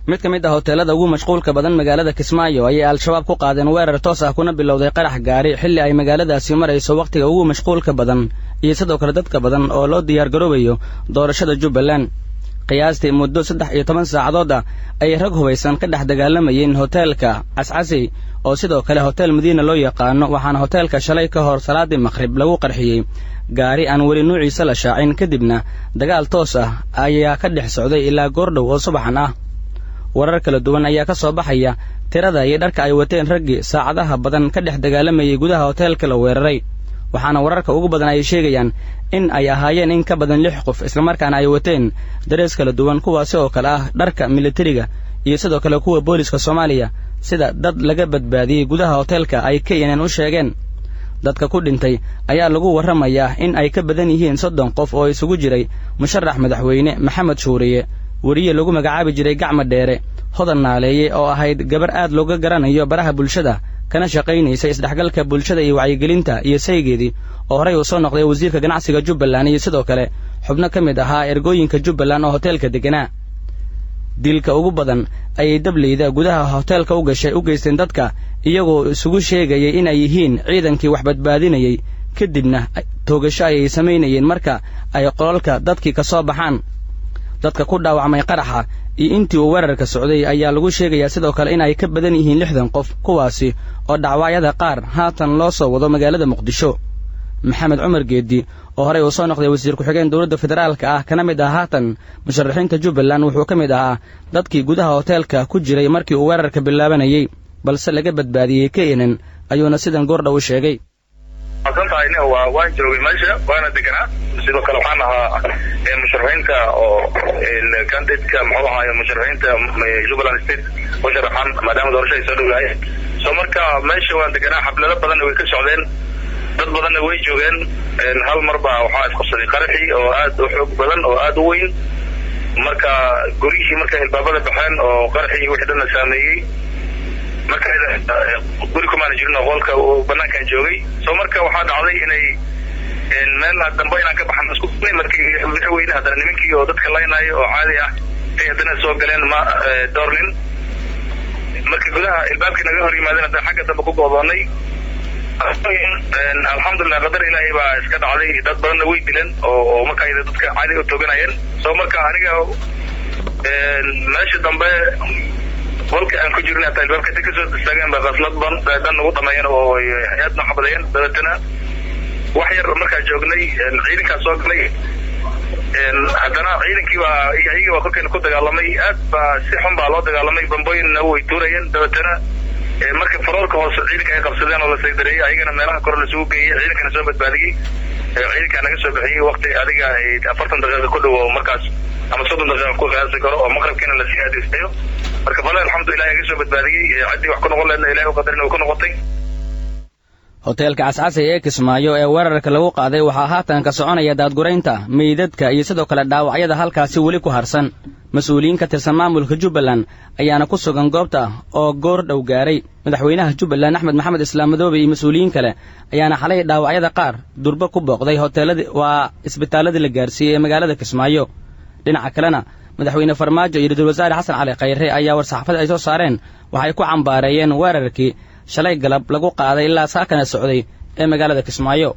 Mid ka mid ah hoteelada ugu mashquulka badan magaalada Kismaayo ayay Al-Shabaab ku qaadeen weerar toos ah, kuna bilowday qarax gaari, xilli ay magaaladaasi marayso wakhtiga ugu mashquulka badan iyo sidoo kale dadka badan oo loo diyaargaroobayo doorashada Jubbaland. Qiyaastii muddo 13 saacadood ah ayay rag hubaysan ka dhex dagaalamayeen hoteelka Cascasey, oo sidoo kale Hotel Madiina loo yaqaano, waxaana hoteelka shalay ka hor salaadii Maqhrib lagu qarxiyey gaari aan weli nuuciisa la shaacin. Kadibna dagaal toos ah ayaa ka dhex socday ilaa goordhow oo subaxan ah. Warar kala duwan ayaa ka soo baxaya tirada iyo dharka ay wateen raggii saacadaha badan ka dhex dagaalamayay gudaha hoteelka la weeraray, waxaana wararka ugu badan ay sheegayaan in ay ahaayeen in ka badan lix qof, islamarkaana ay wateen darees kala duwan, kuwaasi oo kale ah dharka militariga iyo sidoo kale kuwa booliska Soomaaliya, sida dad laga badbaadiyey gudaha hoteelka ay KNN u sheegeen. Dadka ku dhintay ayaa lagu warramayaa in ay ka badan yihiin 30 qof, oo isugu jiray musharax madaxweyne Maxamed Shuuriye, weriye lagu magacaabi jiray Gacma Dheere, Hodan Naaleeye oo ahayd gabar aad looga garanayo baraha bulshada kana shaqaynaysa isdhexgalka bulshada iyo wacyigelinta, iyo saygeedii oo horey uu soo noqday wasiirka ganacsiga Jubbaland, iyo sidoo kale xubno ka mid ahaa ergooyinka Jubbaland oo hoteelka degganaa. Dilka ugu badan ayay dableyda gudaha hoteelka u gashay u geysteen dadka, iyagoo isugu sheegayay inay yihiin ciidankii wax badbaadinayey, kadibna toogasho ayay samaynayeen marka ay qolalka dadkii ka soo baxaan. Dadka ku dhaawacmay qaraxa iyo intii uu weerarka socday ayaa lagu sheegayaa sidoo kale in ay ka badan yihiin 60 qof, kuwaasi oo dhaawaacyada qaar haatan loo soo wado magaalada Muqdisho. Maxamed Cumar Geeddi, oo horey uu soo noqday wasiir ku-xigeen dowladda federaalka ah, kana mid ah haatan musharaxiinta Jubbaland, wuxuu ka mid ahaa dadkii gudaha hoteelka ku jiray markii uu weerarka bilaabanayey, balse laga badbaadiyey. KNN ayuuna sidan goordhow u sheegay. Santahay, waan joogay meesha, waana deganaa. Sidoo kale waxaan ahaa musharaxiinta oo candidate-ka, muxuu ahaay, musharaxiinta Jubbaland State musharaxan, maadaama doorasho ay soo dhowdahay. So marka meesha waan deganaa, xaflado badanna way ka socdeen, dad badanna way joogeen. Hal mar baa waxaa isqabsaday qaraxii oo aad u xoog badan oo aad u weyn. Marka guryihii markay ilbaabada baxeen oo qaraxii wixii dhan la saameeyey, marka guri kumaana jirin oo qolka banaankaan joogay. So marka waxaa dhacday inay meel dambe inaan ka baxan isku markii wixii weyne, haddana nimankii oo dadka laynayo oo caadi ah ay haddana soo galeen, ma dhowr nin. Marka gudaha ilbaabkii naga hor yimaadeen, haddana xagga dambe ku goodoonay. Alxamdulilah, qadar Ilaahay baa iska dhacday. Dad badanna way dileen oo marka dadka caadi u tooganayeen. So marka aniga meesha dambe qolka aan ku jirnay hataa ilbaabka intay kasoo istaageen ba qaslad dhan nagu dhameeyeen oo aad noo xabadayeen. Dabeetana wax yar markaa joognay, ciidankaa soo galay. Haddana ciidankii baa iyagii baa korkeena ku dagaalamay. Aad baa si xun baa loo dagaalamay, bambooyinna way tuurayeen. Dabeetana marka faroorka hoose ciidanka ay qabsadeen oo la saydareeyey, ayagana meelaha kore lasugu geeyey, ciidankana soo badbaadiyey, ciidankaa naga soo bixiyey waqti adiga 40 daqiiqa ku dhow markaas ama 30 daqiiqa ku qiyaasi karo, oo maqribkiina lasii aadeysayo. Marka fale, alxamdulilah, naga soo badbaadiyey. Ciddii wax ku noqon leedna Ilahay u qadarin way ku noqotay. Hoteelka Cascasay ee Kismaayo ee weerarka lagu qaaday waxaa haatan ka soconaya daadguraynta meydadka iyo sidoo kale dhaawacyada halkaasi weli ku harsan. Mas-uuliyiin ka tirsan maamulka Jubbaland ayaana ku sugan goobta oo goor dhow gaaray. Madaxweynaha Jubbaland Axmed Maxamed Islaam Madoobe iyo mas-uuliyiin kale ayaana xalay dhaawacyada qaar durbo ku booqday hoteeladii, waa isbitaaladii la gaarsiiyey ee magaalada Kismaayo. Dhinaca kalena, Madaxweyne Farmaajo iyo ra-iisul wasaare Xasan Cali Khayre ayaa war-saxaafada ay soo saareen waxay ku cambaareeyeen weerarkii shalay galab lagu qaaday ilaa saakana socday ee magaalada Kismaayo.